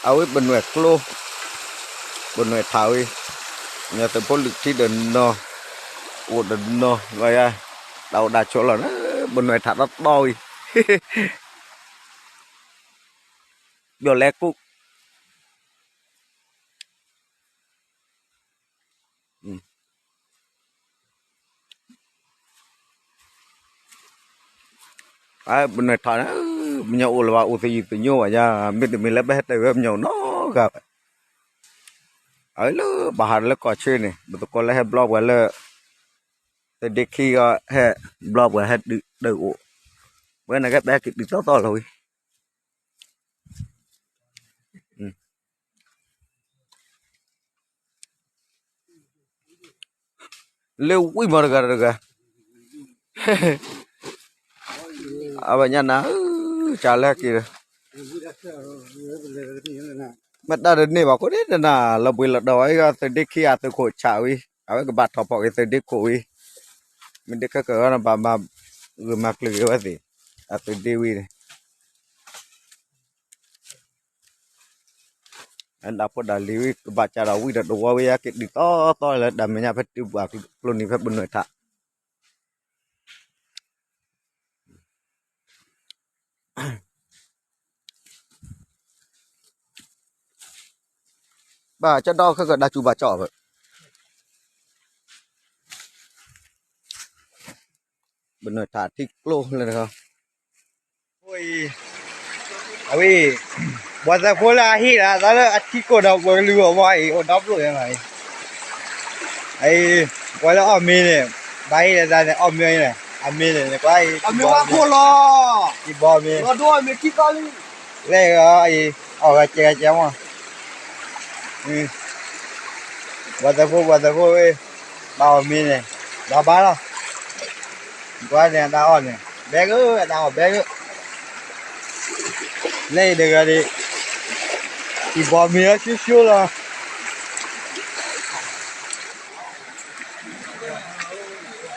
အဝဲပနွဲၣ်ကျိ, ပနွဲၣ်ထးဝဲ, ညီသုးဖိလုၢ်ထံဒီးနီၤ, အိၣ်ဒီးနီၤ, တၢ်အိၣ်တၢ်ဆိးလီၤ, ပနွဲၣ်ထးတီတီဝဲ, ပျီၣ်လဲကူၣ် ပနွဲၣ်ထးန့ၣ်, ပညီအိၣ်လၢၤဘၣ် အိၣ်သယုၢ်သညိဘၣ်ယါ, မ့တမ့ၢ်လၢပဟဲတၢ်ဝဲပညီအိၣ်နီတဂၤဘၣ်, အဝဲလၢဘၣ်ဟးလၢကီၢ်ဆၢန့ၣ် ပသကိးလၢဟဲဘျီပှၤလၢ သုးဒ့ခံဂီၢ်ဟဲဘျီပှၤဟဲဒုးတၢ်အိၣ်, ပဝဲန့ၣ်ကဲပဟဲက့ၤဒုးတီတီလီၤဝဲ လၢဝံၣ်မီတဂၤတဂၤ, အဝဲညါနၤ, ကလၢက့ၤဒီး, မ့ၢ်တၢ်တန့ၢ်ဘၣ်ခိၣ်န့ၣ် တနၤလီၤဘှံးလီၤတီၤဝဲအံၤ သုးဒ့ခံဂီၢ်သုးခိၣ်ဆးဝံၤ အဝဲကဘၣ်ထီၣ်ဖီၣ်က့ၤသုးဒ့ခိၣ်ဝံၤ, မ့ၢ်ဒ့ခဲကဂီၢ်န့ၣ် ဘၣ်မၤဂုာ်မၤကျုာ်က့ၤဝဲသ့ၣ်, အသုးဒ့ဝံၤန့ၣ် အဒၣ်ဖိဒၣ်လံၤဝံၤ ကဘၣ်ကးဒီးဝံၣ်ဒီးတဝီဝံၤ ယက့ၤဒုးတီတီလၢတၢ်မဲာ်ညါဖဲတုၤဘၣ်ကျိနံၤဖဲပနွဲၣ်ထး, ဘၣ်ကၠီဒီခဲကဒါစူၤဘၣ်ကၠီအီၤဖဲ ပနွဲၣ်ထးထံကျိလၢတခီ အဝဲ ပှၤသုးဖိလၢအဟ့ၣ်လီၤသးလၢအထံကိၢ်ဒီးပှၤကလုာ်အဂီၢ်အံၤ အိၣ်ဒီဖျၢၣ်ညါလီၤအံၤ, အံၤ ပှၤလၢအီၣ်မ့ၤန့ၣ် ဘၣ်ဟ့ၣ်လီၤသးန့ၣ် အီၣ်မ့ၤအံၤန့ၣ် အမ့ၤန့ၣ် နကွၢ်အံၤ အမ့ၤဝါခိၣ်လီၤ, ယဘီမ့ၤ လီၤဒိအမ့ၤခံသီလံ, လၢအံၤ အီၣ်ဂၤကဲဂၤကဲမး ပှၤသုးဖိ ပှၤသုးဖိဝဲ ဘၣ်အီၣ်မ့ၤန့ၣ် ဘၣ်ဘၣ်လီၤ, ကွၢ်န့ၣ် အတၢ်အီၣ်န့ၣ် ဘဲဂ့ၤ အတၢ်အီၣ်ဘဲဂ့ၤ, လၢအံၤတဂၤဒံး ယဘီမ့ၤအီၤဆှိဆှိလီၤ.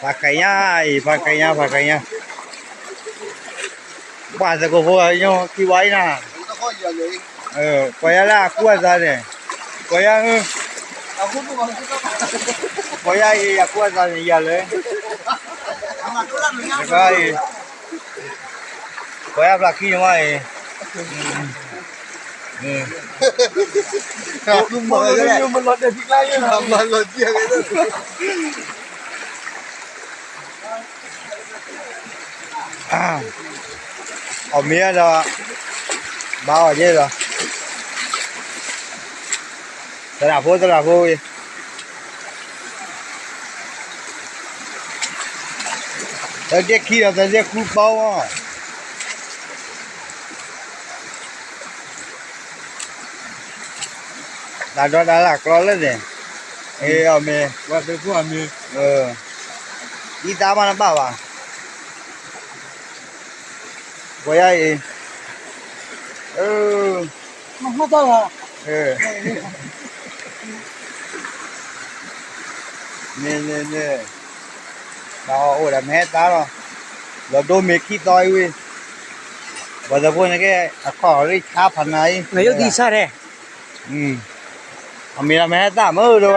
ဖးခညါအံၤ ဖးခညါ ဖးခညါ, ပှၤသကိးဖိညါခံဝါအံၤနၤ, ပှၤယါလၢအကူအသးန့ၣ်, ပှၤယါ, ပှၤယါအံၤ အကူအသးန့ၣ်ယၤလၢ, နကွၢ်အံၤ, ပှၤယါဖျါခံန့ၣ်မးအံၤ အီၣ်မ့ၤဒီး ဘၣ်အီၣ်ယဲဒီး သရၣ်ဖိ သရၣ်ဖိဝံၤ သုးဒ့ခံဒီး သုးဒ့ကူပီမး တၢ်ဒိးတၢ်လၢကျီလၢန့ၣ်, အီၣ်မ့ၤ, အံသါမးနဘၣ်ဘၣ်, ပှၤယါအံၤ, မ့ၢ်န့ၣ်န့ၣ်, တၢ်အီၣ်အိၣ်ဒီးမ့ၢ်ဟဲသါလီၤ, လီၤဒိမ့ၤခံသီအံၤဝံၤ, ပှၤသးဖိန့ၣ်က့ အခီၣ်ရ့ၣ်ဆါဖးနၤအံၤ, အမ့ၢ်ဒီးမ့ၢ်ဟဲသါမ့ၢ်ဒီး